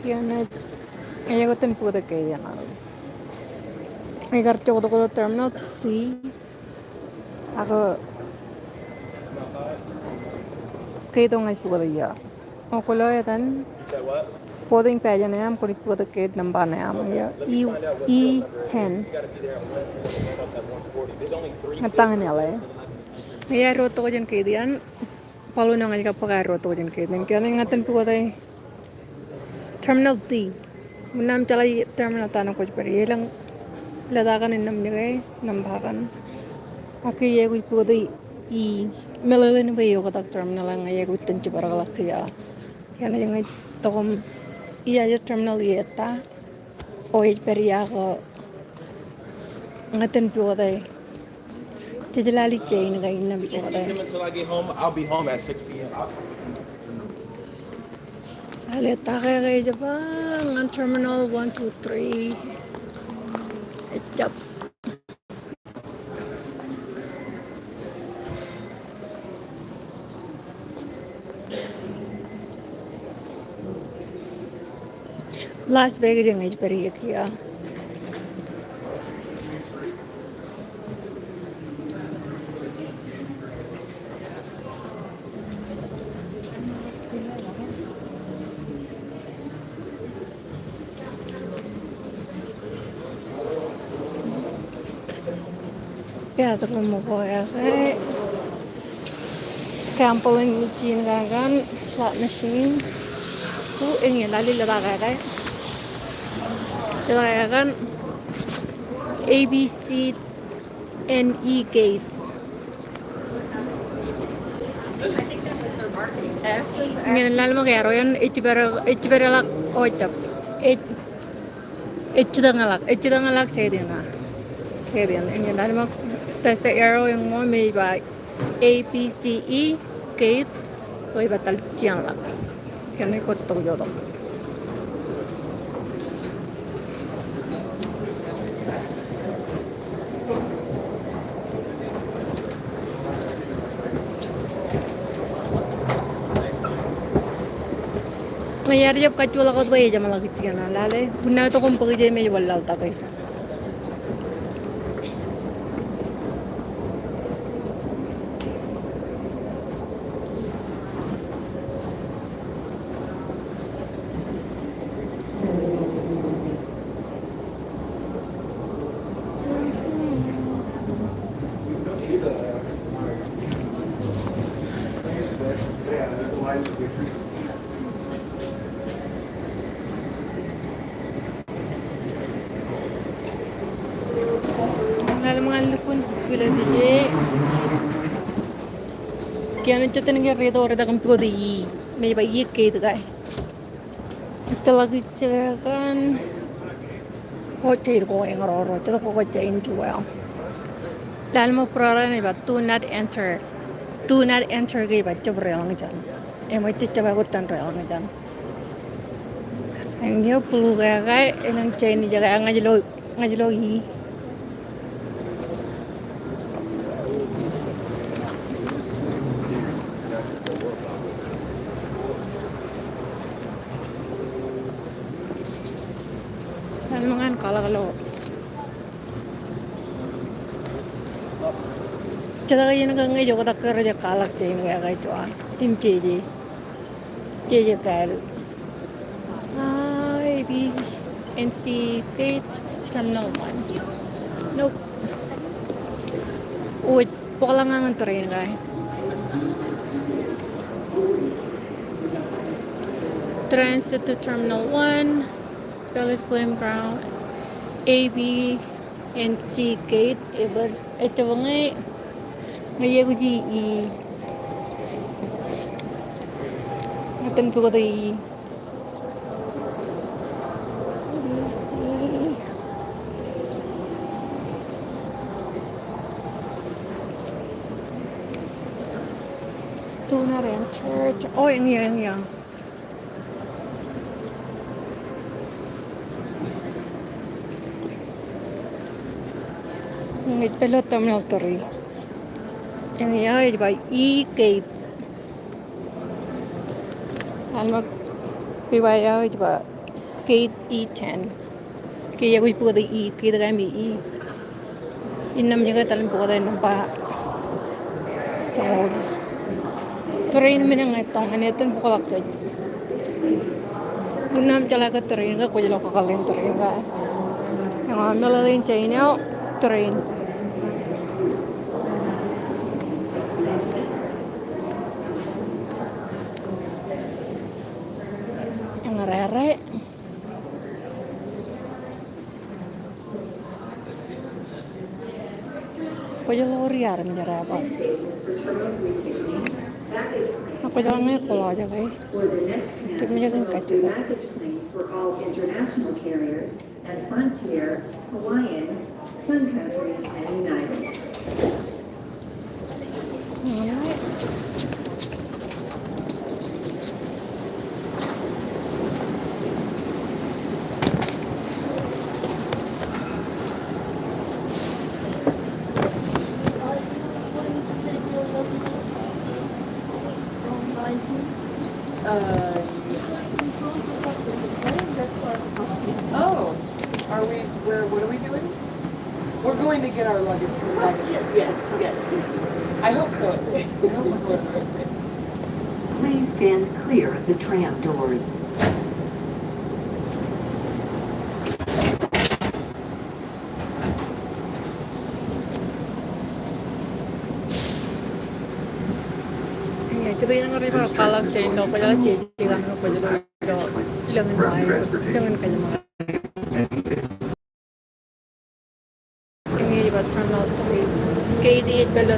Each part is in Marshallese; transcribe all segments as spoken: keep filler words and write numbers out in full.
Iien ej, ej kōttan bōktok ke iien eo. Ej kar joktok ilo terminal D. Ak ke ito ña ij bōktok ia. Ak kwōlo etan boarding pass eo aṃ kwōj bōktok ke nōṃba eo aṃ ia. E, E ten. Ña ij tañin ḷe. Ña ij ruo tok jān ke iien. Balloon eo ña ij kab bōk aer ruo tok jān ke iien. Kien ña ij kōttan bōktok Terminal D. Im ña im jeḷā terminal ta ṇe kwōj pād ie, elōñ leta kaṇ innām ñe ke nōṃba kaṇ. Ak ke iien kwōj bōktok i meḷeḷein bwe eoktak terminal eo ñe iien kwōj itōn jibadekḷọk kiiō. Kien ña ij tok im iaje terminal eo eta. O ej pād ia ko ña itōn bōktok. Jej lale jān kein ña im bōktok. Sixteen until I get home. I'll be home at six p.m. Lale ta ke ke ej ba ñan terminal one, two, three. Ejjab. Last baggage ñe ej pād ie kiiō. Iọkwe ṃōko, iọkwe. Gambling machine kaṇ kaṇ, slot machines. Eñin, lale leta kaṇ kaṇ. Leta kaṇ kaṇ. A B C and E gates. Eñin, lale ṃōk arrow eṇ, ej pād, ej pād ḷọk, o ejjab. Ej Ej jitōñḷọk, ej jitōñḷọk, seidiin a. Seidiin, eñin, lale ṃōk, that's the arrow eñin ṃōk, ej ba A B C E, gate, eo ej ba etal jianḷọk. Kien ej kōttok jotok. Ñe iar jab kajjoḷọk wōt bwe ejeṃḷọk ijjien an lale. Buññe tok im bōk ije im ej wanlaḷtak e. Ña ḷōmṇak lukkuun kile pije. Kien ej jitōñ ke ri to ri to kōm pukot i. Im ej ba i ke ito kai. Ejjeḷọk ijjek kaṇ. O, jej ko eñroro, jej ko jān kiiō. Lale ṃōk būrō eo ej ba, "Do not enter." Do not enter ke ej ba, "Jab deḷọñ jān." Im ejjab aikuj itōn deḷọñ jān. Eñin eo blue kaṇ kaṇ, elōñ Chinese kaṇ kaṇ, ña ij lo, ña ij lo i. Lale ṃōk an kwaḷọk ilo. Jet ke iien kaṇ ñe ej oktak ke rej kwaḷọk jān kaṇ kaṇ ej juon. Im jeje. Jeje kāāl. A, B, and C gate, terminal one. Nope. O, bōkḷọk ñan train kaṇ. Transit to terminal one. Palace Campground, A, B, and C gate, ej ba, ejjab ñe, ñe ej aikuj i, i. Ña itōn pukot i. Let me see. Do not enter. O, eñin, eñin. Ñe ej pād ilo terminal three. Eñin eo ej ba E gate. An ṃōk, ej ba eo ej ba gate E ten. Ke iọkwe bōktok E, gate kaṃ E. Innām iọkwe etal im bōktok nōṃba joñoul. Train men eñ ej tok ñan etan bōkḷọk kōj. Innām jeḷā ke train ke kwōj lo kakōḷḷe in train ke. Eñin meḷeḷein China eo train. Eñin rere. Kwōj lo ri armej ro bar. Ak kwōj lo ñe kwōlo jake. Tūmejak in kajjitōk. At Frontier, Hawaiian, Sun Country, and United. Uh, oh, are we, where, what are we doing? We're going to get our luggage from the back. Yes, yes, yes. I hope so, at least. We hope we're going the right way. Please stand clear of the tram doors. Eñin, ej ba ñe rej bar kwaḷọk jān ilo, kwōjeḷā jān ilo, kwōjeḷā ilo, lōñ in ṃae, lōñ in kōjeṃḷọk. Eñin ej ba turn left. Ke ej ba lōñ.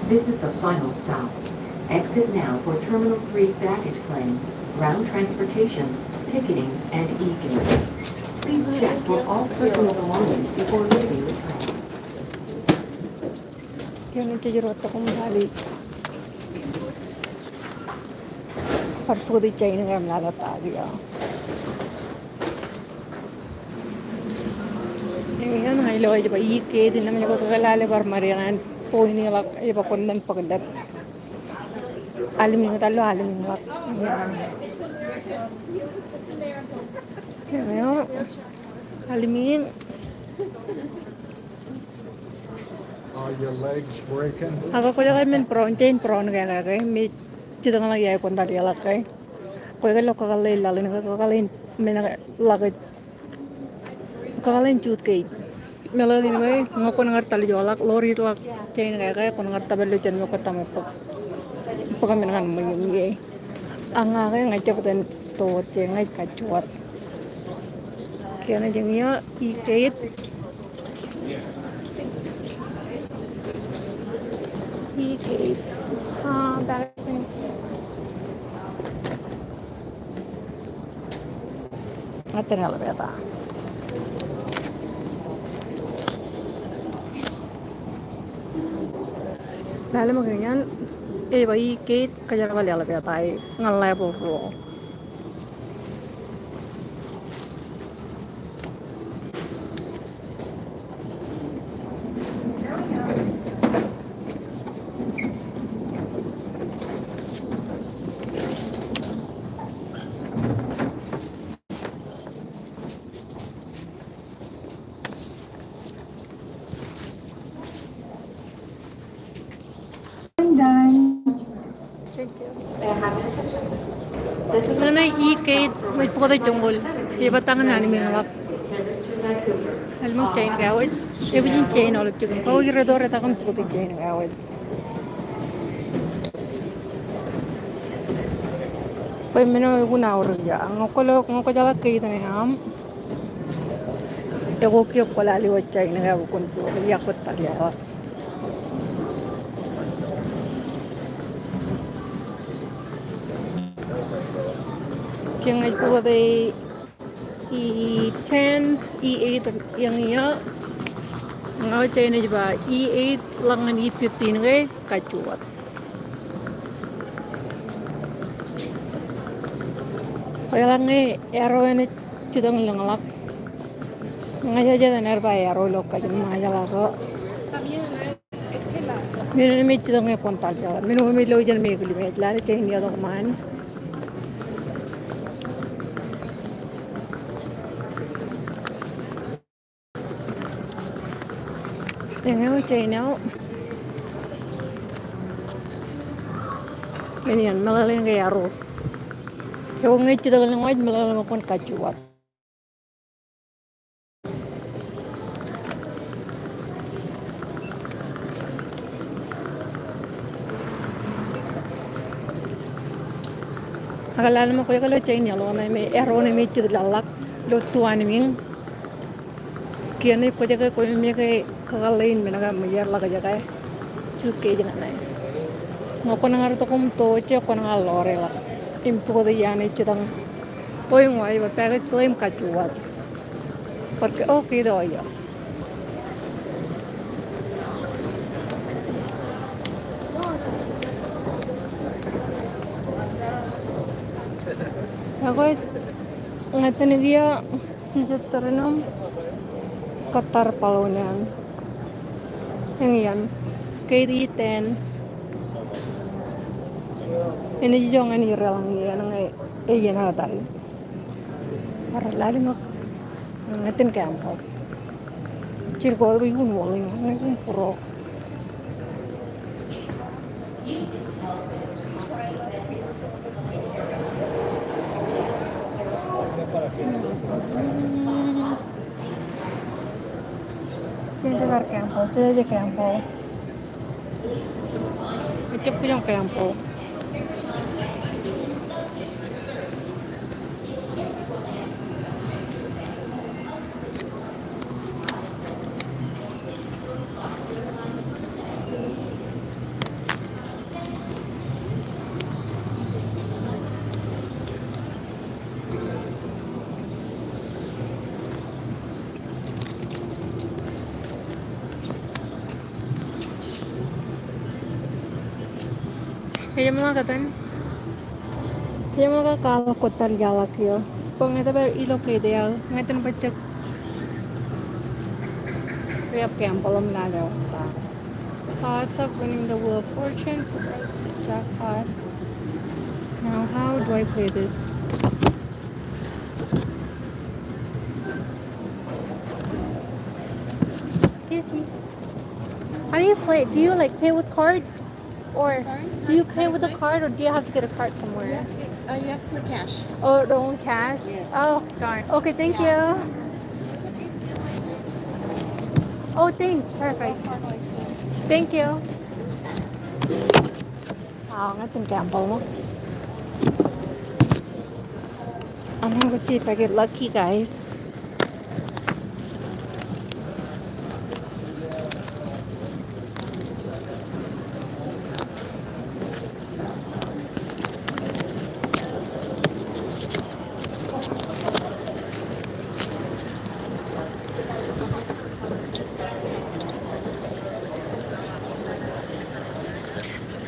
This is the final stop. Exit now for Terminal three baggage claim, ground transportation, ticketing, and e-gates. Please check for all personal belongings before leaving the train. Kōn ej ro tok im lale. Bar bōktok jān eo im lale ta eo. Eñin ej ba ij kōtḷọk, ij ba ij kōtḷọk, innām ej ba ke lale bar ṃade ñan point eo ḷọk, ej ba kwōn ṃōn bōklōt. Alimjek, etal ilo alimjek ḷọk. Eñin ej ba alimjek. Are your legs breaking? Ak kwōjeḷā men būruon, jān būruon ke, ke, ke, me jitōñḷọk ia kwōn ta leḷọk ke. Kwe ke lo kakōḷḷe laḷ in, kakōḷḷe men ḷọk, kakōḷḷe juit ke. Meḷeḷe in ke, ñe kwōn kar tōl ijo ḷọk, ḷoor ijo ḷọk, jān ke, ke, kwōn kar tōpar ilo jān me kwōj tōmak bōk. Bōk men ñan ṃwiin ie. Ak ña ke ña ij jab itōn to wōt, je ña ij kajju wōt. Kien ej eñin eo, e-gate. E-gate. Ah, back. Ña ij itōn elevator. Lale ṃōk eñin, ej ba e-gate, kōjerbal elevator eo ñan level ruo. Ñan e-gate, ej bōktok joñoul. Ej ba ta ñan alimjek ḷọk. Alimjek jān kawōj. Ej ba jān aolep jikin. Kawōj rej to retak im bōktok jān kawōj. Bwe men eo ekwe ṇa ewōr ia. Ñe kwō lo, ñe kwō jeḷā gate ṇe aṃ. Ekwe kiiō kwō lale wōt jān kawōj kwōn bōk ia kwōj tōl ia. Kien ej bōktok e ten, e eight, eñin eo. Ña eo China ej ba E eight ḷak ñan E fifteen ke kajju wōt. Ḷak ñe arrow eṇ ej jitōñ lōñḷọk. Ña ij jab ear ba arrow ilo kajin Ṃajeḷ ak men eo me ej jitōñ e kwōn taḷ eo. Men eo me ilo ijeṇ me ekilime ej lale China eo tok ṃaan. Eñeo China eo. Men iaan meḷeḷe ke arrow. Eo ñe ej jitōñ lōñḷọk, meḷeḷe ke kwōn kajju wōt. Ak lale ṃōk kwōj ke lo China eo ḷọk ṇe me arrow ṇe me ej jitlaḷḷọk ilo tuanmiiñ. Kiiō ṇe kwōj ke, kwōj make kakōḷḷe in men ko ṃweier ḷọk ej ke suitcase ñan e. Ñe kwōnañar tok im to ejja kwōnañar ḷoor e ḷọk im bōktok iaan ej jitōñ. Bwe ña ij ba package claim kajju wōt. Bar ke, okay, tok eo. Ak ña ij tōn kiiō jijet tōre im kōttar baḷuun eṇ. Eñin, ke ej ten. Enaaj ijo ñan ri lañ iien ñe ej iien eo tariñ. Bar lale ṃōk. Ña ij tōn Campbell. Jid ko bwe iuun wōl in, ña iuun būruōk. Jide kar Campbell, jide Campbell. Ejjab kijoñ Campbell. Eṃṃan kōttan. Eṃṃan kōttan, kwaḷọk kōttan iaḷ ak kiiō. Bwe ña ij pād ilo kōttan eo, ña ij tōn bajjek. Ri-ap Campbell im lale eo. Odds of winning the Wheel of Fortune for us, jackpot. Now, how do I play this? Excuse me. How do you play? Do you, like, pay with card? Or do you pay with a card, or do you have to get a card somewhere? You have to get, uh, you have to put cash. Oh, the own cash? Yes. Oh, darn. Okay, thank you. Oh, thanks. Perfect. Thank you. Wow, ña ij tōn Campbell ṇe. I'm gonna go see if I get lucky, guys.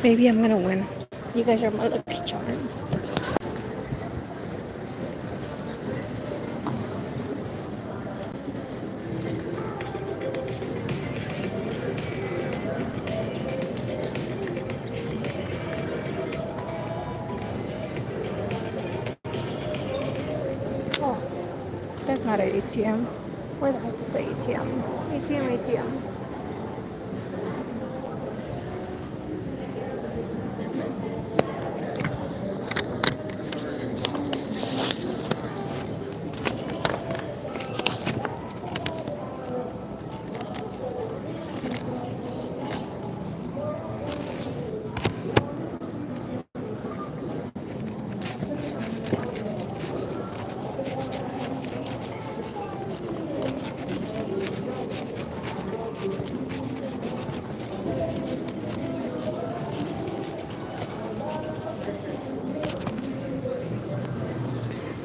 Maybe I'm gonna win. You guys are my lucky charms. Oh, that's not an A T M. Where the heck is the A T M? A T M, A T M.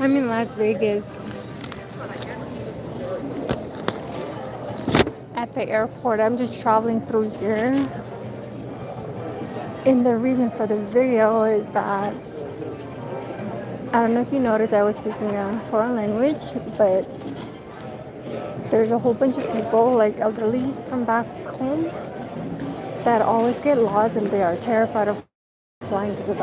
I'm in Las Vegas. At the airport. I'm just traveling through here. And the reason for this video is that I don't know if you noticed I was speaking a foreign language, but there's a whole bunch of people, like elderlies from back home, that always get lost and they are terrified of flying because of that.